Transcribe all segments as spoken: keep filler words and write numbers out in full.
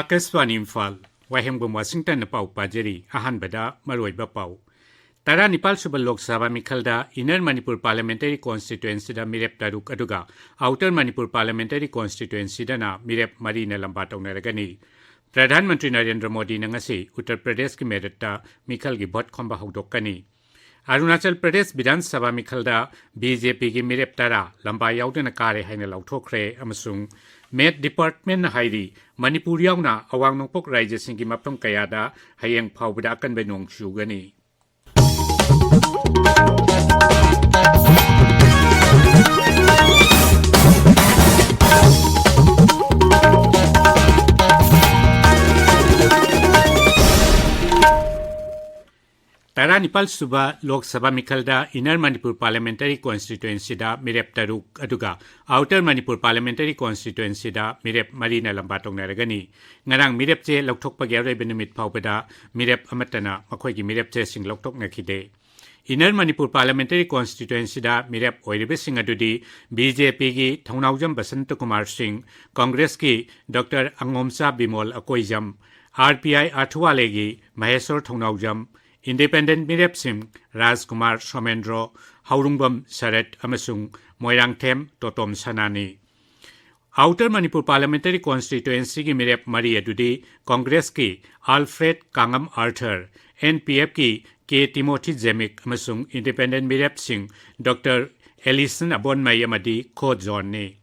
ꯑꯥꯀꯥꯁꯕꯥꯅꯤ ꯏꯝꯐꯥꯜ, ꯋꯥꯍꯦꯡꯕꯝ ꯋꯥꯁꯤꯡꯇꯟꯅ ꯄꯥꯎ ꯄꯥꯖꯔꯤ꯫ ꯑꯍꯥꯟꯕꯗ ꯃꯔꯨꯑꯣꯏꯕ ꯄꯥꯎ꯫ ꯇꯔꯥꯅꯤꯄꯥꯜ ꯁꯨꯕ Lok Sabha ꯃꯤꯈꯜꯗ Inner Manipur Parliamentary Constituencyꯗ ꯃꯤꯔꯦꯞ ꯇꯔꯨꯛ, ꯑꯗꯨꯒ Outer Manipur Parliamentary Constituencyꯗꯅ ꯃꯤꯔꯦꯞ ꯃꯔꯤꯅ ꯂꯝꯕꯥ ꯇꯧꯅꯔꯒꯅꯤ꯫ ꯄ꯭ꯔꯙꯥꯟ ꯃꯟꯇ꯭ꯔꯤ ꯅꯔꯦꯟꯗ꯭ꯔ ꯃꯣꯗꯤꯅ ꯉꯁꯤ ꯎꯠꯇꯔ ꯄ꯭ꯔꯗꯦꯁꯀꯤ ꯃꯦꯔꯠꯇ ꯃꯤꯈꯜꯒꯤ ꯚꯣꯠ ꯈꯣꯝꯕ ꯍꯧꯗꯣꯛꯀꯅꯤ꯫ ꯑꯔꯨꯅꯥꯆꯜ ꯄ꯭ꯔꯗꯦꯁ ꯕꯤꯙꯥꯟ ꯁꯚꯥ ꯃꯤꯈꯜꯗ BJPꯒꯤ ꯃꯤꯔꯦꯞ ꯇꯔꯥ ꯂꯝꯕꯥ ꯌꯥꯎꯗꯅ ꯀꯥꯔꯦ ꯍꯥꯏꯅ ꯂꯥꯎꯊꯣꯛꯈ꯭ꯔꯦ, ꯑꯃꯁꯨꯡ ꯃꯦꯠ ꯗꯤꯄꯥꯔꯠꯃꯦꯟꯅ ꯍꯥꯏꯔꯤ, ꯃꯅꯤꯄꯨꯔ ꯌꯥꯎꯅ ꯑꯋꯥꯡ ꯅꯣꯡꯄꯣꯛ ꯔꯥꯖ꯭ꯌꯁꯤꯡꯒꯤ ꯃꯐꯝ ꯀꯌꯥꯗ ꯍꯌꯦꯡ ꯐꯥꯎꯕꯗ ꯑꯀꯟꯕ ꯅꯣꯡ ꯆꯨꯒꯅꯤ꯫ ꯇꯔꯥꯅꯤꯄꯥꯜ ꯁꯨꯕ Lok Sabha ꯃꯤꯈꯜꯗ Inner Manipur Parliamentary Constituencyꯗ ꯃꯤꯔꯦꯞ ꯇꯔꯨꯛ, ꯑꯗꯨꯒ Outer Manipur Parliamentary Constituencyꯗ ꯃꯤꯔꯦꯞ ꯃꯔꯤꯅ ꯂꯝꯕꯥ ꯇꯧꯅꯔꯒꯅꯤ꯫ ꯉꯔꯥꯡ ꯃꯤꯔꯦꯞ ꯆꯦ ꯂꯧꯊꯣꯛꯄꯒꯤ ꯑꯔꯣꯏꯕ ꯅꯨꯃꯤꯠ ꯐꯥꯎꯕꯗ ꯃꯤꯔꯦꯞ ꯑꯃꯠꯇꯅ ꯃꯈꯣꯏꯒꯤ ꯃꯤꯔꯦꯞ ꯆꯦꯁꯤꯡ ꯂꯧꯊꯣꯛꯅꯈꯤꯗꯦ꯫ Inner Manipur Parliamentary Constituencyꯗ ꯃꯤꯔꯦꯞ ꯑꯣꯏꯔꯤꯕꯁꯤꯡ ꯑꯗꯨꯗꯤ BJPꯒꯤ ꯊꯧꯅꯥꯎꯖꯝ ꯕꯁꯟꯇ ꯀꯨꯃꯥꯔ ꯁꯤꯡ, ꯀꯪꯒ꯭ꯔꯦꯁꯀꯤ ꯗꯣꯛꯇꯔ ꯑꯉꯣꯝꯆꯥ ꯕꯤꯃꯣꯜ ꯑꯀꯣꯏꯖꯝ, RPI ꯑꯥꯔꯊꯨꯋꯥꯂꯦꯒꯤ ꯃꯍꯦꯁꯣꯔ ꯊꯧꯅꯥꯎꯖꯝ, Independent ꯃꯤꯔꯦꯞꯁꯤꯡ ꯔꯥꯖꯀꯨꯃꯥꯔ ꯁꯣꯃꯦꯟꯗ꯭ꯔꯣ, ꯍꯧꯔꯨꯡꯕꯝ ꯁꯔꯠ ꯑꯃꯁꯨꯡ ꯃꯣꯏꯔꯥꯡꯊꯦꯝ ꯇꯣꯇꯣꯝ ꯁꯅꯥꯅꯤ꯫ Outer Manipur Parliamentary Constituencyꯒꯤ ꯃꯤꯔꯦꯞ ꯃꯔꯤ ꯑꯗꯨꯗꯤ ꯀꯪꯒ꯭ꯔꯦꯁꯀꯤ ꯑꯜꯐ꯭ꯔꯦꯗ ꯀꯥꯉꯝ ꯑꯥꯔꯊꯔ, NPFꯀꯤ ꯀꯦ ꯇꯤꯃꯣꯊꯤ ꯖꯦꯃꯤꯛ ꯑꯃꯁꯨꯡ Independent ꯃꯤꯔꯦꯞꯁꯤꯡ ꯗꯣꯛꯇꯔ ꯑꯦꯂꯤꯁꯟ ꯑꯕꯣꯟꯃꯩ ꯑꯃꯗꯤ ꯈꯣ ꯖꯣꯟꯅꯤ꯫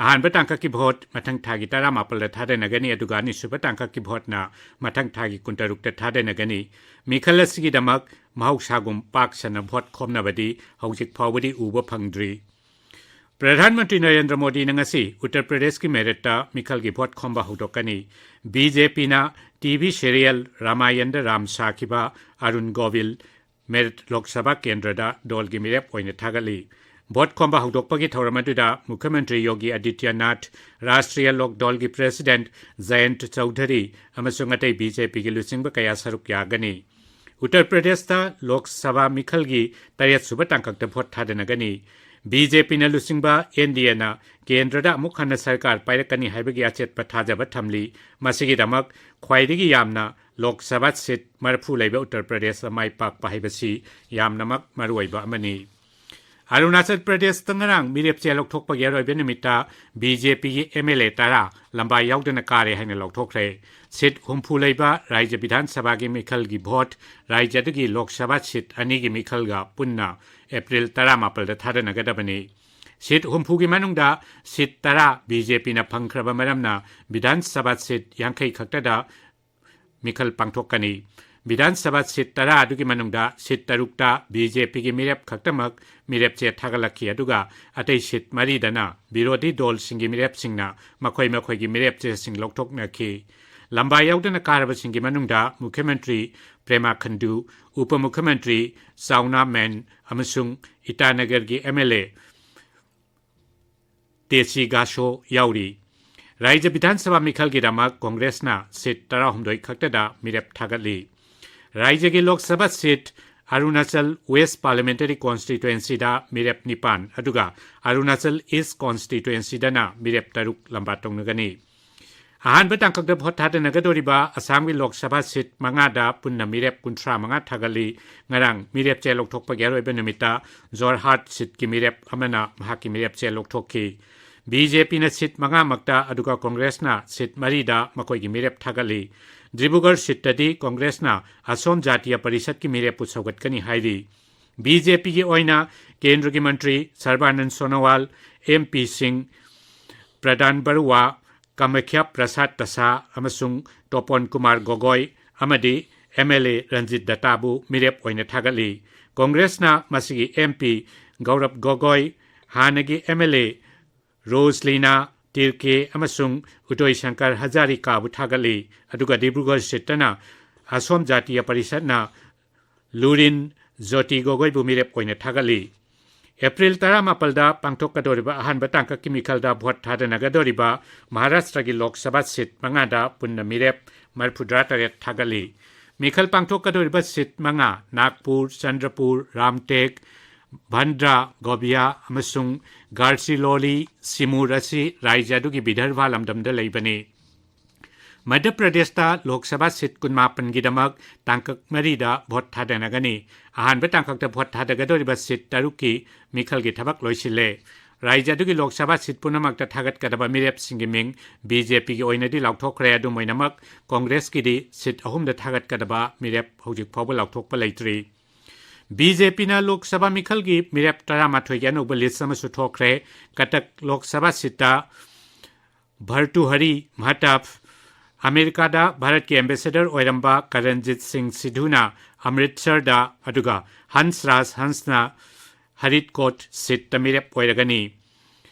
ꯑꯍꯥꯟꯕ ꯇꯥꯡꯀꯛꯀꯤ ꯚꯣꯠ ꯃꯊꯪ ꯊꯥꯒꯤ ꯇꯔꯥꯃꯥꯄꯜꯗ ꯊꯥꯗꯅꯒꯅꯤ, ꯑꯗꯨꯒ ꯑꯅꯤꯁꯨꯕ ꯇꯥꯡꯀꯛꯀꯤ ꯚꯣꯠꯅ ꯃꯊꯪ ꯊꯥꯒꯤ ꯀꯨꯟꯇꯔꯨꯛꯇ ꯊꯥꯗꯅꯒꯅꯤ꯫ ꯃꯤꯈꯜ ꯑꯁꯤꯒꯤꯗꯃꯛ ꯃꯍꯧꯁꯥꯒꯨꯝ ꯄꯥꯛ ꯁꯟꯅ ꯚꯣꯠ ꯈꯣꯝꯅꯕꯗꯤ ꯍꯧꯖꯤꯛ ꯐꯥꯎꯕꯗꯤ ꯎꯕ ꯐꯪꯗ꯭ꯔꯤ꯫ ꯄ꯭ꯔꯙꯥꯟ ꯃꯟꯇ꯭ꯔꯤ ꯅꯔꯦꯟꯗ꯭ꯔ ꯃꯣꯗꯤꯅ ꯉꯁꯤ ꯎꯠꯇꯔ ꯄ꯭ꯔꯗꯦꯁꯀꯤ ꯃꯦꯔꯠꯇ ꯃꯤꯈꯜꯒꯤ ꯚꯣꯠ ꯈꯣꯝꯕ ꯍꯧꯗꯣꯛꯀꯅꯤ꯫ BJPꯅ TV serial ꯔꯥꯃꯥꯌꯟꯗ ꯔꯥꯝ ꯁꯥꯈꯤꯕ ꯑꯔꯨꯟ ꯒꯣꯕꯤꯜ ꯃꯦꯔꯠ ꯂꯣꯛ ꯁꯚꯥ ꯀꯦꯟꯗ꯭ꯔꯗ ꯗꯣꯜꯒꯤ ꯃꯤꯔꯦꯞ ꯑꯣꯏꯅ ꯊꯥꯒꯠꯂꯤ꯫ ꯚꯣꯠ ꯈꯣꯝꯕ ꯍꯧꯗꯣꯛꯄꯒꯤ ꯊꯧꯔꯝ ꯑꯗꯨꯗ ꯃꯨꯈ꯭ꯌ ꯃꯟꯇ꯭ꯔꯤ ꯌꯣꯒꯤ ꯑꯗꯤꯇ꯭ꯌꯅꯥꯊ, ꯔꯥꯁꯇ꯭ꯔꯤꯌ ꯂꯣꯛ ꯗꯣꯜꯒꯤ ꯄ꯭ꯔꯦꯁꯤꯗꯦꯟꯠ ꯖꯌꯟꯠ ꯆꯧꯙꯔꯤ ꯑꯃꯁꯨꯡ ꯑꯇꯩ BJPꯒꯤ ꯂꯨꯆꯤꯡꯕ ꯀꯌꯥ ꯁꯔꯨꯛ ꯌꯥꯒꯅꯤ꯫ ꯎꯠꯇꯔ ꯄ꯭ꯔꯗꯦꯁꯇ ꯂꯣꯛ ꯁꯚꯥ ꯃꯤꯈꯜꯒꯤ ꯇꯔꯦꯠ ꯁꯨꯕ ꯇꯥꯡꯀꯛꯇ ꯚꯣꯠ ꯊꯥꯗꯅꯒꯅꯤ꯫ ꯕꯤ ꯖꯦ ꯄꯤꯅ ꯂꯨꯆꯤꯡꯕ ꯑꯦꯟ ꯗꯤ ꯑꯦꯅ ꯀꯦꯟꯗ꯭ꯔꯗ ꯑꯃꯨꯛ ꯍꯟꯅ ꯁꯔꯀꯥꯔ ꯄꯥꯏꯔꯛꯀꯅꯤ ꯍꯥꯏꯕꯒꯤ ꯑꯆꯦꯠꯄ ꯊꯥꯖꯕ ꯊꯝꯂꯤ꯫ ꯃꯁꯤꯒꯤꯗꯃꯛ ꯈ꯭ꯋꯥꯏꯗꯒꯤ ꯌꯥꯝꯅ ꯂꯣꯛ ꯁꯚꯥ ꯁꯤꯠ ꯃꯔꯤꯐꯨ ꯂꯩꯕ ꯎꯠꯇꯔ ꯄ꯭ꯔꯗꯦꯁꯇ ꯃꯥꯏ ꯄꯥꯛꯄ ꯍꯥꯏꯕꯁꯤ ꯌꯥꯝꯅꯃꯛ ꯃꯔꯨꯑꯣꯏꯕ ꯑꯃꯅꯤ꯫ ꯑꯔꯨꯅꯥꯆꯜ ꯄ꯭ꯔꯗꯦꯁꯇ ꯉꯔꯥꯡ ꯃꯤꯔꯦꯞ ꯆꯦ ꯂꯧꯊꯣꯛꯄꯒꯤ ꯑꯔꯣꯏꯕ ꯅꯨꯃꯤꯠꯇ ꯕꯤ ꯖꯦ ꯄꯤꯒꯤ ꯑꯦꯝ ꯑꯦꯜ ꯑꯦ ꯇꯔꯥ ꯂꯝꯕꯥ ꯌꯥꯎꯗꯅ ꯀꯥꯔꯦ ꯍꯥꯏꯅ ꯂꯥꯎꯊꯣꯛꯈ꯭ꯔꯦ꯫ ꯁꯤꯠ ꯍꯨꯝꯐꯨ ꯂꯩꯕ ꯔꯥꯖ꯭ꯌ ꯕꯤꯙꯥꯟ ꯁꯚꯥꯒꯤ ꯃꯤꯈꯜꯒꯤ ꯚꯣꯠ ꯔꯥꯖ꯭ꯌ ꯑꯗꯨꯒꯤ ꯂꯣꯛ ꯁꯚꯥ ꯁꯤꯠ ꯑꯅꯤꯒꯤ ꯃꯤꯈꯜꯒ ꯄꯨꯟꯅ ꯑꯦꯄ꯭ꯔꯤꯜ ꯇꯔꯥꯃꯥꯄꯜꯗ ꯊꯥꯗꯅꯒꯗꯕꯅꯤ꯫ ꯁꯤꯠ ꯍꯨꯝꯐꯨꯒꯤ ꯃꯅꯨꯡꯗ ꯁꯤꯠ ꯇꯔꯥ ꯕꯤ ꯖꯦ ꯄꯤꯅ ꯐꯪꯈ꯭ꯔꯕ ꯃꯔꯝꯅ ꯕꯤꯙꯥꯟ ꯁꯚꯥ ꯁꯤꯠ ꯌꯥꯡꯈꯩ ꯈꯛꯇꯗ ꯃꯤꯈꯜ ꯄꯥꯡꯊꯣꯛꯀꯅꯤ꯫ ꯕꯤꯙꯥꯟ ꯁꯚꯥ ꯁꯤꯠ ꯇꯔꯥ ꯑꯗꯨꯒꯤ ꯃꯅꯨꯡꯗ ꯁꯤꯠ ꯇꯔꯨꯛꯇ ꯕꯤ ꯖꯦ ꯄꯤꯒꯤ ꯃꯤꯔꯦꯞ ꯈꯛꯇꯃꯛ ꯃꯤꯔꯦꯞ ꯆꯦ ꯊꯥꯒꯠꯂꯛꯈꯤ, ꯑꯗꯨꯒ ꯑꯇꯩ ꯁꯤꯠ ꯃꯔꯤꯗꯅ ꯕꯤꯔꯣꯙꯤ ꯗꯣꯜꯁꯤꯡꯒꯤ ꯃꯤꯔꯦꯞꯁꯤꯡꯅ ꯃꯈꯣꯏ ꯃꯈꯣꯏꯒꯤ ꯃꯤꯔꯦꯞ ꯆꯦꯁꯤꯡ ꯂꯧꯊꯣꯛꯅꯈꯤ꯫ ꯂꯝꯕꯥ ꯌꯥꯎꯗꯅ ꯀꯥꯔꯕꯁꯤꯡꯒꯤ ꯃꯅꯨꯡꯗ ꯃꯨꯈ꯭ꯌ ꯃꯟꯇ꯭ꯔꯤ ꯄ꯭ꯔꯦꯃꯥ ꯈꯟꯗꯨ, ꯎꯄ ꯃꯨꯈ꯭ꯌ ꯃꯟꯇ꯭ꯔꯤ ꯆꯥꯎꯅꯥ ꯃꯦꯟ ꯑꯃꯁꯨꯡ ꯏꯇꯥꯅꯒꯔꯒꯤ ꯑꯦꯝ ꯑꯦꯜ ꯑꯦ ꯇꯦꯁꯤ ꯒꯥꯁꯣ ꯌꯥꯎꯔꯤ꯫ ꯔꯥꯖ꯭ꯌ ꯕꯤꯙꯥꯟ ꯁꯚꯥ ꯃꯤꯈꯜꯒꯤꯗꯃꯛ ꯀꯣꯡꯒ꯭ꯔꯦꯁꯅ ꯁꯤꯠ ꯇꯔꯥꯍꯨꯝꯗꯣꯏ ꯈꯛꯇꯗ ꯃꯤꯔꯦꯞ ꯊꯥꯒꯠꯂꯤ꯫ ꯔꯥꯖ꯭ꯌꯒꯤ ꯂꯣꯛ ꯁꯚꯥ ꯁꯤꯠ ꯑꯔꯨꯅꯥꯆꯜ ꯋꯦꯁ ꯄꯥꯔꯂꯤꯌꯥꯃꯦꯟꯇꯔꯤ ꯀꯣꯟꯁꯇꯤꯇ꯭ꯋꯦꯟꯁꯤꯗ ꯃꯤꯔꯦꯞ ꯅꯤꯄꯥꯟ, ꯑꯗꯨꯒ ꯑꯔꯨꯅꯥꯆꯜ ꯏꯁ ꯀꯣꯟꯁꯇꯤꯇ꯭ꯋꯦꯟꯁꯤꯗꯅ ꯃꯤꯔꯦꯞ ꯇꯔꯨꯛ ꯂꯝꯕꯥ ꯇꯧꯅꯒꯅꯤ꯫ ꯑꯍꯥꯟꯕ ꯇꯥꯡꯀꯛꯇ ꯚꯣꯠ ꯊꯥꯗꯅꯒꯗꯧꯔꯤꯕ ꯑꯁꯥꯝꯒꯤ ꯂꯣꯛ ꯁꯚꯥ ꯁꯤꯠ ꯃꯉꯥꯗ ꯄꯨꯟꯅ ꯃꯤꯔꯦꯞ ꯀꯨꯟꯊ꯭ꯔꯥ ꯃꯉꯥ ꯊꯥꯒꯠꯂꯤ꯫ ꯉꯔꯥꯡ ꯃꯤꯔꯦꯞ ꯆꯦ ꯂꯧꯊꯣꯛꯄꯒꯤ ꯑꯔꯣꯏꯕ ꯅꯨꯃꯤꯠꯇ ꯖꯣꯔꯍꯥꯠ ꯁꯤꯠꯀꯤ ꯃꯤꯔꯦꯞ ꯑꯃꯅ ꯃꯍꯥꯛꯀꯤ ꯃꯤꯔꯦꯞ ꯆꯦ ꯂꯧꯊꯣꯛꯈꯤ꯫ ꯕꯤ ꯖꯦ ꯄꯤꯅ ꯁꯤꯠ ꯃꯉꯥꯃꯛꯇ, ꯑꯗꯨꯒ ꯀꯣꯡꯒ꯭ꯔꯦꯁꯅ ꯁꯤꯠ ꯃꯔꯤꯗ ꯃꯈꯣꯏꯒꯤ ꯃꯤꯔꯦꯞ ꯊꯥꯒꯠꯂꯤ꯫ ꯗꯤꯕ꯭ꯔꯨꯒꯔ ꯁꯤꯠꯇꯗꯤ ꯀꯣꯡꯒ꯭ꯔꯦꯁꯅ ꯑꯁꯣꯝ ꯖꯥꯇꯤꯌ ꯄꯔꯤꯁꯠꯀꯤ ꯃꯤꯔꯦꯞꯄꯨ ꯁꯧꯒꯠꯀꯅꯤ ꯍꯥꯏꯔꯤ꯫ ꯕꯤ ꯖꯦ ꯄꯤꯒꯤ ꯑꯣꯏꯅ ꯀꯦꯟꯗ꯭ꯔꯒꯤ ꯃꯟꯇ꯭ꯔꯤ ꯁꯔꯕꯥꯅꯟ ꯁꯣꯅꯣꯋꯥꯜ, ꯑꯦꯝ ꯄꯤꯁꯤꯡ, ꯄ꯭ꯔꯗꯥꯟ ꯕꯔꯨꯋꯥ, ꯀꯥꯃꯈ꯭ꯌꯥ ꯄ꯭ꯔꯁꯥꯗ ꯇꯁꯥ ꯑꯃꯁꯨꯡ ꯇꯣꯄꯣꯟ ꯀꯨꯃꯥꯔ ꯒꯣꯒꯣꯏ ꯑꯃꯗꯤ ꯑꯦꯝ ꯑꯦꯜ ꯑꯦ ꯔꯟꯖꯤꯠ ꯗꯠꯇꯥꯕꯨ ꯃꯤꯔꯦꯞ ꯑꯣꯏꯅ ꯊꯥꯒꯠꯂꯤ꯫ ꯀꯣꯡꯒ꯭ꯔꯦꯁꯅ ꯃꯁꯤꯒꯤ ꯑꯦꯝ ꯄꯤ ꯒꯧꯔꯕ ꯒꯣꯒꯣꯏ, ꯍꯥꯟꯅꯒꯤ ꯑꯦꯝ ꯑꯦꯜ ꯑꯦ ꯔꯣꯖꯂꯤꯅꯥ ꯇꯤꯔꯀꯦ ꯑꯃꯁꯨꯡ ꯎꯗꯣꯏ ꯁꯪꯀꯔ ꯍꯖꯥꯔꯤꯀꯥꯕꯨ ꯊꯥꯒꯠꯂꯤ, ꯑꯗꯨꯒ ꯗꯤꯕ꯭ꯔꯨꯒꯔ ꯁꯤꯠꯇꯅ ꯑꯁꯣꯝ ꯖꯥꯇꯤꯌ ꯄꯔꯤꯁꯠꯅ ꯂꯨꯔꯤꯟ ꯖꯣꯇꯤ ꯒꯣꯒꯣꯏꯕꯨ ꯃꯤꯔꯦꯞ ꯑꯣꯏꯅ ꯊꯥꯒꯠꯂꯤ꯫ ꯑꯦꯄ꯭ꯔꯤꯜ ꯇꯔꯥꯃꯥꯄꯜꯗ ꯄꯥꯡꯊꯣꯛꯀꯗꯧꯔꯤꯕ ꯑꯍꯥꯟꯕ ꯇꯥꯡꯀꯛꯀꯤ ꯃꯤꯈꯜꯗ ꯚꯣꯠ ꯊꯥꯗꯅꯒꯗꯧꯔꯤꯕ ꯃꯍꯥꯔꯥꯁꯇ꯭ꯔꯒꯤ ꯂꯣꯛ ꯁꯚꯥ ꯁꯤꯠ ꯃꯉꯥꯗ ꯄꯨꯟꯅ ꯃꯤꯔꯦꯞ ꯃꯔꯤꯐꯨꯇꯔꯥ ꯇꯔꯦꯠ ꯊꯥꯒꯠꯂꯤ꯫ ꯃꯤꯈꯜ ꯄꯥꯡꯊꯣꯛꯀꯗꯧꯔꯤꯕ ꯁꯤꯠ ꯃꯉꯥ, ꯅꯥꯒꯄꯨꯔ, ꯆꯟꯗ꯭ꯔꯄꯨꯔ, ꯔꯥꯝꯇꯦꯛ, ꯕꯟꯗ꯭ꯔꯥ, ꯒꯣꯕꯤꯌꯥ ꯑꯃꯁꯨꯡ ꯒꯥꯔꯆꯤꯂꯣꯂꯤ ꯁꯤꯃꯨꯔ ꯑꯁꯤ ꯔꯥꯏꯖ꯭ꯌ ꯑꯗꯨꯒꯤ ꯕꯤꯗꯔꯚꯥ ꯂꯝꯗꯝꯗ ꯂꯩꯕꯅꯤ꯫ ꯃꯙ꯭ꯌ ꯄ꯭ꯔꯗꯦꯁꯇ ꯂꯣꯛ ꯁꯚꯥ ꯁꯤꯠ ꯀꯨꯟꯃꯥꯄꯟꯒꯤꯗꯃꯛ ꯇꯥꯡꯀꯛ ꯃꯔꯤꯗ ꯚꯣꯠ ꯊꯥꯗꯅꯒꯅꯤ꯫ ꯑꯍꯥꯟꯕ ꯇꯥꯡꯀꯛꯇ ꯚꯣꯠ ꯊꯥꯗꯒꯗꯧꯔꯤꯕ ꯁꯤꯠ ꯇꯔꯨꯛꯀꯤ ꯃꯤꯈꯜꯒꯤ ꯊꯕꯛ ꯂꯣꯏꯁꯤꯜꯂꯦ꯫ ꯔꯥꯏꯖ꯭ꯌ ꯑꯗꯨꯒꯤ ꯂꯣꯛ ꯁꯚꯥ ꯁꯤꯠ ꯄꯨꯝꯅꯃꯛꯇ ꯊꯥꯒꯠꯀꯗꯕ ꯃꯤꯔꯦꯞꯁꯤꯡꯒꯤ ꯃꯤꯡ ꯕꯤ ꯖꯦ ꯄꯤꯒꯤ ꯑꯣꯏꯅꯗꯤ ꯂꯥꯎꯊꯣꯛꯈ꯭ꯔꯦ꯫ ꯑꯗꯨꯝ ꯑꯣꯏꯅꯃꯛ, ꯀꯣꯡꯒ꯭ꯔꯦꯁꯀꯤꯗꯤ ꯁꯤꯠ ꯑꯍꯨꯝꯗ ꯊꯥꯒꯠꯀꯗꯕ ꯃꯤꯔꯦꯞ ꯍꯧꯖꯤꯛ ꯐꯥꯎꯕ ꯂꯥꯎꯊꯣꯛꯄ ꯂꯩꯇ꯭ꯔꯤ꯫ ꯕꯤ ꯖꯦ ꯄꯤꯅ ꯂꯣꯛ ꯁꯚꯥ ꯃꯤꯈꯜꯒꯤ ꯃꯤꯔꯦꯞ ꯇꯔꯥꯃꯥꯊꯣꯏꯒꯤ ꯑꯅꯧꯕ ꯂꯤꯁ ꯑꯃꯁꯨ ꯊꯣꯛꯈ꯭ꯔꯦ꯫ ꯀꯇꯛ ꯂꯣꯛ ꯁꯚꯥ ꯁꯤꯠꯇ ꯚꯔꯇꯨꯍꯔꯤ ꯃꯍꯇꯥꯕ, ꯑꯃꯦꯔꯤꯀꯥꯗ ꯚꯥꯔꯠꯀꯤ ꯑꯦꯝꯕꯦꯁꯦꯗꯔ ꯑꯣꯏꯔꯝꯕ ꯀꯔꯟꯖꯤꯠ ꯁꯤꯡ ꯁꯤꯙꯨꯅ ꯑꯃ꯭ꯔꯤꯠꯁꯔꯗ, ꯑꯗꯨꯒ ꯍꯟꯁ ꯔꯥꯖ ꯍꯟꯁꯅ ꯍꯔꯤꯠꯀꯣꯠ ꯁꯤꯠꯇ ꯃꯤꯔꯦꯞ ꯑꯣꯏꯔꯒꯅꯤ꯫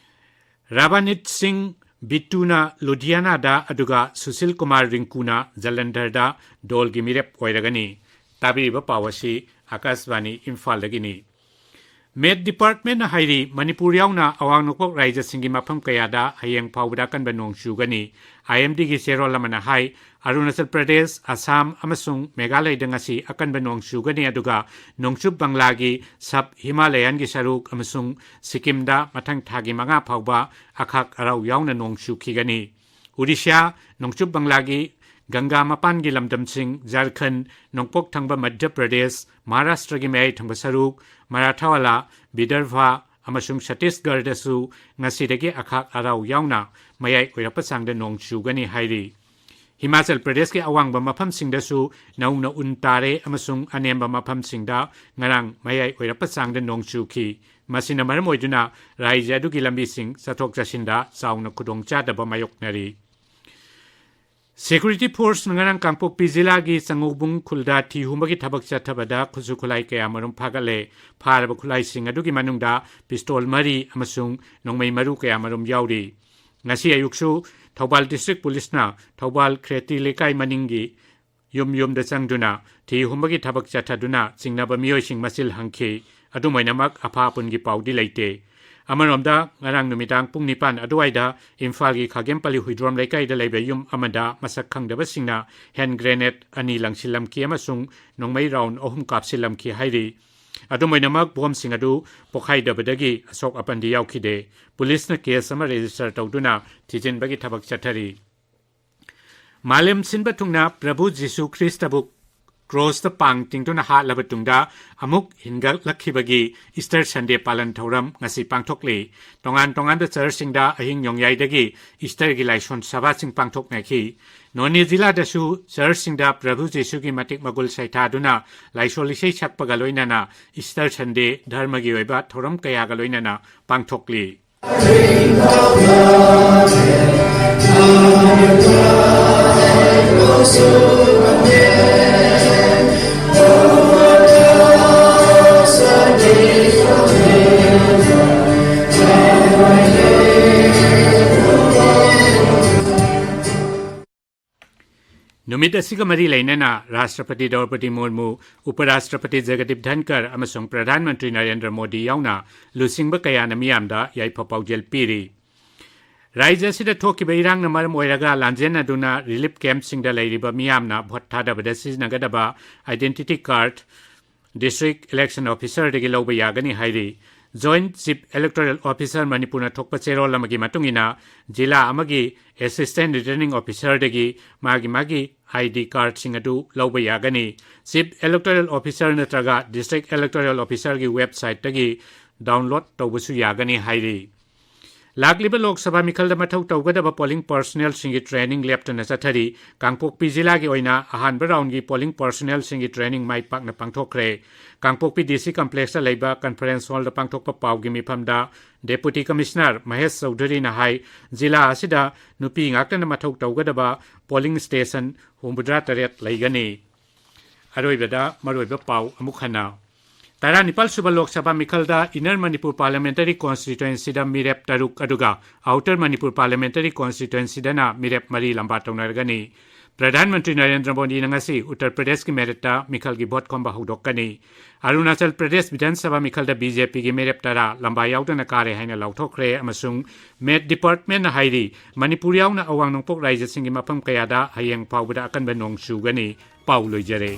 ꯔꯥꯕꯥꯅꯤꯠ ꯁꯤꯡ ꯕꯤꯠꯇꯨꯅ ꯂꯨꯙꯤꯌꯥꯅꯥꯗ, ꯑꯗꯨꯒ ꯁꯨꯁꯤꯜ ꯀꯨꯃꯥꯔ ꯔꯤꯡꯀꯨꯅ ꯖꯂꯟꯙꯔꯗ ꯗꯣꯜꯒꯤ ꯃꯤꯔꯦꯞ ꯑꯣꯏꯔꯒꯅꯤ꯫ ꯇꯥꯕꯤꯔꯤꯕ ꯄꯥꯎ ꯑꯁꯤ ꯑꯀꯥꯁꯕꯥꯅꯤ ꯏꯝꯐꯥꯜꯗꯒꯤꯅꯤ꯫ ꯃꯦꯠ ꯗꯤꯄꯥꯔꯠꯃꯦꯟꯅ ꯍꯥꯏꯔꯤ, ꯃꯅꯤꯄꯨꯔ ꯌꯥꯎꯅ ꯑꯋꯥꯡ ꯅꯣꯡꯄꯣꯛ ꯔꯥꯏꯖ꯭ꯌꯁꯤꯡꯒꯤ ꯃꯐꯝ ꯀꯌꯥꯗ ꯍꯌꯦꯡ ꯐꯥꯎꯕꯗ ꯑꯀꯟꯕ ꯅꯣꯡ ꯆꯨꯒꯅꯤ꯫ ꯑꯥꯏ ꯑꯦꯝ ꯗꯤꯒꯤ ꯆꯦꯔꯣꯜ ꯑꯃꯅ ꯍꯥꯏ, ꯑꯔꯨꯅꯥꯆꯜ ꯄ꯭ꯔꯗꯦꯁ, ꯑꯁꯥꯝ ꯑꯃꯁꯨꯡ ꯃꯦꯘꯥꯂꯌꯗ ꯉꯁꯤ ꯑꯀꯟꯕ ꯅꯣꯡ ꯆꯨꯒꯅꯤ, ꯑꯗꯨꯒ ꯅꯣꯡꯆꯨꯞ ꯕꯪꯂꯥꯒꯤ ꯁꯕ ꯍꯤꯃꯥꯂꯌꯥꯟꯒꯤ ꯁꯔꯨꯛ ꯑꯃꯁꯨꯡ ꯁꯤꯛꯀꯤꯝꯗ ꯃꯊꯪ ꯊꯥꯒꯤ ꯃꯉꯥ ꯐꯥꯎꯕ ꯑꯈꯥꯛ ꯑꯔꯥꯎ ꯌꯥꯎꯅ ꯅꯣꯡ ꯆꯨꯈꯤꯒꯅꯤ꯫ ꯎꯔꯤꯁ꯭ꯌꯥ, ꯅꯣꯡꯆꯨꯞ ꯕꯪꯂꯥꯒꯤ ꯒꯪꯒꯥ ꯃꯄꯥꯟꯒꯤ ꯂꯝꯗꯝꯁꯤꯡ, ꯖꯥꯔꯈꯟ, ꯅꯣꯡꯄꯣꯛ ꯊꯪꯕ ꯃꯙ꯭ꯌ ꯄ꯭ꯔꯗꯦꯁ, ꯃꯍꯥꯔꯥꯁꯇ꯭ꯔꯒꯤ ꯃꯌꯥꯏ ꯊꯪꯕ ꯁꯔꯨꯛ, ꯃꯔꯥꯊꯥꯋꯥꯂꯥ, ꯕꯤꯗꯔꯚꯥ ꯑꯃꯁꯨꯡ ꯁꯠꯇꯤꯁꯒꯔꯗꯁꯨ ꯉꯁꯤꯗꯒꯤ ꯑꯈꯥꯛ ꯑꯔꯥꯎ ꯌꯥꯎꯅ ꯃꯌꯥꯏ ꯑꯣꯏꯔꯞꯄ ꯆꯥꯡꯗ ꯅꯣꯡ ꯆꯨꯒꯅꯤ ꯍꯥꯏꯔꯤ꯫ ꯍꯤꯃꯥꯆꯜ ꯄ꯭ꯔꯗꯦꯁꯀꯤ ꯑꯋꯥꯡꯕ ꯃꯐꯝꯁꯤꯡꯗꯁꯨ ꯅꯧꯅ ꯎꯟ ꯇꯥꯔꯦ ꯑꯃꯁꯨꯡ ꯑꯅꯦꯝꯕ ꯃꯐꯝꯁꯤꯡꯗ ꯉꯔꯥꯡ ꯃꯌꯥꯏ ꯑꯣꯏꯔꯞꯄ ꯆꯥꯡꯗ ꯅꯣꯡ ꯆꯨꯈꯤ꯫ ꯃꯁꯤꯅ ꯃꯔꯝ ꯑꯣꯏꯗꯨꯅ ꯔꯥꯏꯖ꯭ꯌ ꯑꯗꯨꯒꯤ ꯂꯝꯕꯤꯁꯤꯡ ꯆꯠꯊꯣꯛ ꯆꯠꯁꯤꯟꯗ ꯆꯥꯎꯅ ꯈꯨꯗꯣꯡꯆꯥꯗꯕ ꯃꯥꯌꯣꯛꯅꯔꯤ꯫ ꯁꯦꯀ꯭ꯌꯨꯔꯤꯇꯤ ꯐꯣꯔꯁꯅ ꯉꯔꯥꯡ ꯀꯥꯡꯄꯣꯛꯄꯤ ꯖꯤꯂꯥꯒꯤ ꯆꯉꯧꯕꯨꯡ ꯈꯨꯜꯗ ꯊꯤ ꯍꯨꯝꯕꯒꯤ ꯊꯕꯛ ꯆꯠꯊꯕꯗ ꯈꯨꯠꯁꯨ ꯈꯨꯠꯂꯥꯏ ꯀꯌꯥꯃꯔꯨꯝ ꯐꯥꯒꯠꯂꯦ꯫ ꯐꯥꯔꯕ ꯈꯨꯠꯂꯥꯏꯁꯤꯡ ꯑꯗꯨꯒꯤ ꯃꯅꯨꯡꯗ ꯄꯤꯁꯇꯣꯜ ꯃꯔꯤ ꯑꯃꯁꯨꯡ ꯅꯣꯡꯃꯩ ꯃꯔꯨ ꯀꯌꯥꯃꯔꯨꯝ ꯌꯥꯎꯔꯤ꯫ ꯉꯁꯤ ꯑꯌꯨꯛꯁꯨ ꯊꯧꯕꯥꯜ ꯗꯤꯁꯇ꯭ꯔꯤꯛ ꯄꯨꯂꯤꯁꯅ ꯊꯧꯕꯥꯜ ꯈ꯭ꯔꯦꯇꯤ ꯂꯩꯀꯥꯏ ꯃꯅꯤꯡꯒꯤ ꯌꯨꯝ ꯌꯨꯝꯗ ꯆꯪꯗꯨꯅ ꯊꯤ ꯍꯨꯝꯕꯒꯤ ꯊꯕꯛ ꯆꯠꯊꯗꯨꯅ ꯆꯤꯡꯅꯕ ꯃꯤꯑꯣꯏꯁꯤꯡ ꯃꯁꯤꯜ ꯍꯪꯈꯤ꯫ ꯑꯗꯨꯝ ꯑꯣꯏꯅꯃꯛ, ꯑꯐ ꯑꯄꯨꯟꯒꯤ ꯄꯥꯎꯗꯤ ꯂꯩꯇꯦ꯫ ꯑꯃꯔꯣꯝꯗ, ꯉꯔꯥꯡ ꯅꯨꯃꯤꯗꯥꯡ ꯄꯨꯡ ꯅꯤꯄꯥꯟ ꯑꯗꯨꯋꯥꯏꯗ ꯏꯝꯐꯥꯜꯒꯤ ꯈꯥꯒꯦꯝꯄꯜꯂꯤ ꯍꯨꯏꯗ꯭ꯔꯣꯝ ꯂꯩꯀꯥꯏꯗ ꯂꯩꯕ ꯌꯨꯝ ꯑꯃꯗ ꯃꯁꯛ ꯈꯪꯗꯕꯁꯤꯡꯅ ꯍꯦꯟ ꯒ꯭ꯔꯦꯅꯦꯗ ꯑꯅꯤ ꯂꯪꯁꯤꯜꯂꯝꯈꯤ ꯑꯃꯁꯨꯡ ꯅꯣꯡꯃꯩ ꯔꯥꯎꯟ ꯑꯍꯨꯝ ꯀꯥꯞꯁꯤꯜꯂꯝꯈꯤ ꯍꯥꯏꯔꯤ꯫ ꯑꯗꯨꯝ ꯑꯣꯏꯅꯃꯛ, ꯕꯣꯝꯁꯤꯡ ꯑꯗꯨ ꯄꯣꯈꯥꯏꯗꯕꯗꯒꯤ ꯑꯁꯣꯛ ꯑꯄꯟꯗꯤ ꯌꯥꯎꯈꯤꯗꯦ꯫ ꯄꯨꯂꯤꯁꯅ ꯀꯦꯁ ꯑꯃ ꯔꯦꯖꯤꯁꯇꯔ ꯇꯧꯗꯨꯅ ꯊꯤꯖꯤꯟꯕꯒꯤ ꯊꯕꯛ ꯆꯠꯊꯔꯤ꯫ ꯃꯥꯂꯦꯝ ꯁꯤꯟꯕ ꯊꯨꯡꯅ ꯄ꯭ꯔꯚꯨ ꯖꯤꯁꯨ ꯈ꯭ꯔꯤꯁꯇꯕꯨ ꯀ꯭ꯔꯣꯁꯇ ꯄꯥꯡ ꯇꯤꯡꯗꯨꯅ ꯍꯥꯠꯂꯕ ꯇꯨꯡꯗ ꯑꯃꯨꯛ ꯍꯤꯡꯒꯠꯂꯛꯈꯤꯕꯒꯤ ꯏꯁꯇꯔ ꯁꯟꯗꯦ ꯄꯥꯂꯟ ꯊꯧꯔꯝ ꯉꯁꯤ ꯄꯥꯡꯊꯣꯛꯂꯤ꯫ ꯇꯣꯉꯥꯟ ꯇꯣꯉꯥꯟꯕ ꯆꯔꯆꯁꯤꯡꯗ ꯑꯍꯤꯡ ꯅꯣꯡꯌꯥꯏꯗꯒꯤ ꯏꯁꯇꯔꯒꯤ ꯂꯥꯏꯁꯣꯟ ꯁꯚꯥꯁꯤꯡ ꯄꯥꯡꯊꯣꯛꯅꯈꯤ꯫ ꯅꯣꯅꯦ ꯖꯤꯂꯥꯗꯁꯨ ꯆꯔꯆꯁꯤꯡꯗ ꯄ꯭ꯔꯚꯨ ꯖꯤꯁꯨꯒꯤ ꯃꯇꯤꯛ ꯃꯒꯨꯜ ꯁꯩꯊꯥꯗꯨꯅ ꯂꯥꯏꯁꯣꯜ ꯏꯁꯩ ꯁꯛꯄꯒ ꯂꯣꯏꯅꯅ ꯏꯁꯇꯔ ꯁꯟꯗꯦ ꯙꯔꯃꯒꯤ ꯑꯣꯏꯕ ꯊꯧꯔꯝ ꯀꯌꯥꯒ ꯂꯣꯏꯅꯅ ꯄꯥꯡꯊꯣꯛꯂꯤ꯫ ꯅꯨꯃꯤꯠ ꯑꯁꯤꯒ ꯃꯔꯤ ꯂꯩꯅꯅ ꯔꯥꯁꯇ꯭ꯔꯄꯇꯤ ꯗ꯭ꯔꯧꯄꯗꯤ ꯃꯨꯔꯃꯨ, ꯎꯄꯔꯥꯁꯇ꯭ꯔꯄꯇꯤ ꯖꯒꯗꯤꯞ ꯙꯟꯀꯔ ꯑꯃꯁꯨꯡ ꯄ꯭ꯔꯙꯥꯟ ꯃꯟꯇ꯭ꯔꯤ ꯅꯔꯦꯟꯗ꯭ꯔ ꯃꯣꯗꯤ ꯌꯥꯎꯅ ꯂꯨꯆꯤꯡꯕ ꯀꯌꯥꯅ ꯃꯤꯌꯥꯝꯗ ꯌꯥꯏꯐ ꯄꯥꯎꯖꯦꯜ ꯄꯤꯔꯤ꯫ ꯔꯥꯖ꯭ꯌ ꯑꯁꯤꯗ ꯊꯣꯛꯈꯤꯕ ꯏꯔꯥꯡꯅ ꯃꯔꯝ ꯑꯣꯏꯔꯒ ꯂꯥꯟꯖꯦꯟꯅꯗꯨꯅ ꯔꯤꯂꯤꯐ ꯀꯦꯝꯞꯁꯤꯡꯗ ꯂꯩꯔꯤꯕ ꯃꯤꯌꯥꯝꯅ ꯚꯣꯠ ꯊꯥꯗꯕꯗ ꯁꯤꯖꯤꯟꯅꯒꯗꯕ identity card district election officerꯗꯒꯤ ꯂꯧꯕ ꯌꯥꯒꯅꯤ ꯍꯥꯏꯔꯤ꯫ Joint Chief Electoral Officer ꯃꯅꯤꯄꯨꯔꯅ ꯊꯣꯛꯄ ꯆꯦꯔꯣꯜ ꯑꯃꯒꯤ ꯃꯇꯨꯡ ꯏꯟꯅ, ꯖꯤꯂꯥ ꯑꯃꯒꯤ Assistant Returning Officerꯗꯒꯤ ꯃꯥꯒꯤ ꯃꯥꯒꯤ ID cardꯁꯤꯡ ꯑꯗꯨ ꯂꯧꯕ ꯌꯥꯒꯅꯤ꯫ Chief Electoral Officer ꯅꯠꯇ꯭ꯔꯒ District Electoral Officerꯒꯤ websiteꯇꯒꯤ download ꯇꯧꯕꯁꯨ ꯌꯥꯒꯅꯤ ꯍꯥꯏꯔꯤ꯫ ꯂꯥꯛꯂꯤꯕ ꯂꯣꯛ ꯁꯚꯥ ꯃꯤꯈꯜꯗ ꯃꯊꯧ ꯇꯧꯒꯗꯕ polling personnelꯁꯤꯡꯒꯤ training ꯂꯦꯞꯇꯅ ꯆꯠꯊꯔꯤ꯫ ꯀꯥꯡꯄꯣꯛꯄꯤ ꯖꯤꯂꯥꯒꯤ ꯑꯣꯏꯅ ꯑꯍꯥꯟꯕ roundꯒꯤ polling personnelꯁꯤꯡꯒꯤ training ꯃꯥꯏ ꯄꯥꯛꯅ ꯄꯥꯡꯊꯣꯛꯈ꯭ꯔꯦ꯫ ꯀꯥꯡꯄꯣꯛꯄꯤ DC complexꯇ ꯂꯩꯕ conference hallꯗ ꯄꯥꯡꯊꯣꯛꯄ ꯄꯥꯎꯒꯤ ꯃꯤꯐꯝꯗ Deputy Commissioner ꯃꯍꯦꯁ ꯆꯧꯙꯨꯔꯤꯅ ꯍꯥꯏ, ꯖꯤꯂꯥ ꯑꯁꯤꯗ ꯅꯨꯄꯤ ꯉꯥꯛꯇꯅ ꯃꯊꯧ ꯇꯧꯒꯗꯕ polling station ꯍꯨꯝꯐꯨꯇꯔꯥ ꯇꯔꯦꯠ ꯂꯩꯒꯅꯤ꯫ ꯑꯔꯣꯏꯕꯗ ꯃꯔꯨꯑꯣꯏꯕ ꯄꯥꯎ ꯑꯃꯨꯛ ꯍꯟꯅ꯫ ꯇꯔꯥꯅꯤꯄꯥꯜ ꯁꯨꯕ Lok Sabha ꯃꯤꯈꯜꯗ Inner Manipur Parliamentary Constituencyꯗ ꯃꯤꯔꯦꯞ ꯇꯔꯨꯛ, ꯑꯗꯨꯒ Outer Manipur Parliamentary Constituencyꯗꯅ ꯃꯤꯔꯦꯞ ꯃꯔꯤ ꯂꯝꯕꯥ ꯇꯧꯅꯔꯒꯅꯤ꯫ ꯄ꯭ꯔꯙꯥꯟ ꯃꯟꯇ꯭ꯔꯤ ꯅꯔꯦꯟꯗ꯭ꯔ ꯃꯣꯗꯤꯅ ꯉꯁꯤ ꯎꯠꯇꯔ ꯄ꯭ꯔꯗꯦꯁꯀꯤ ꯃꯦꯔꯤꯠꯇ ꯃꯤꯈꯜꯒꯤ ꯚꯣꯠ ꯈꯣꯝꯕ ꯍꯧꯗꯣꯛꯀꯅꯤ꯫ ꯑꯔꯨꯅꯥꯆꯜ ꯄ꯭ꯔꯗꯦꯁ ꯕꯤꯙꯥꯟ ꯁꯚꯥ ꯃꯤꯈꯜꯗ BJPꯒꯤ ꯃꯤꯔꯦꯞ ꯇꯔꯥ ꯂꯝꯕꯥ ꯌꯥꯎꯗꯅ ꯀꯥꯔꯦ ꯍꯥꯏꯅ ꯂꯥꯎꯊꯣꯛꯈ꯭ꯔꯦ ꯑꯃꯁꯨꯡ Met Departmentꯅ ꯍꯥꯏꯔꯤ, ꯃꯅꯤꯄꯨꯔ ꯌꯥꯎꯅ ꯑꯋꯥꯡ ꯅꯣꯡꯄꯣꯛ ꯔꯥꯖ꯭ꯌꯁꯤꯡꯒꯤ ꯃꯐꯝ ꯀꯌꯥꯗ ꯍꯌꯦꯡ ꯐꯥꯎꯕꯗ ꯑꯀꯟꯕ ꯅꯣꯡ ꯆꯨꯒꯅꯤ꯫ ꯄꯥꯎ ꯂꯣꯏꯖꯔꯦ꯫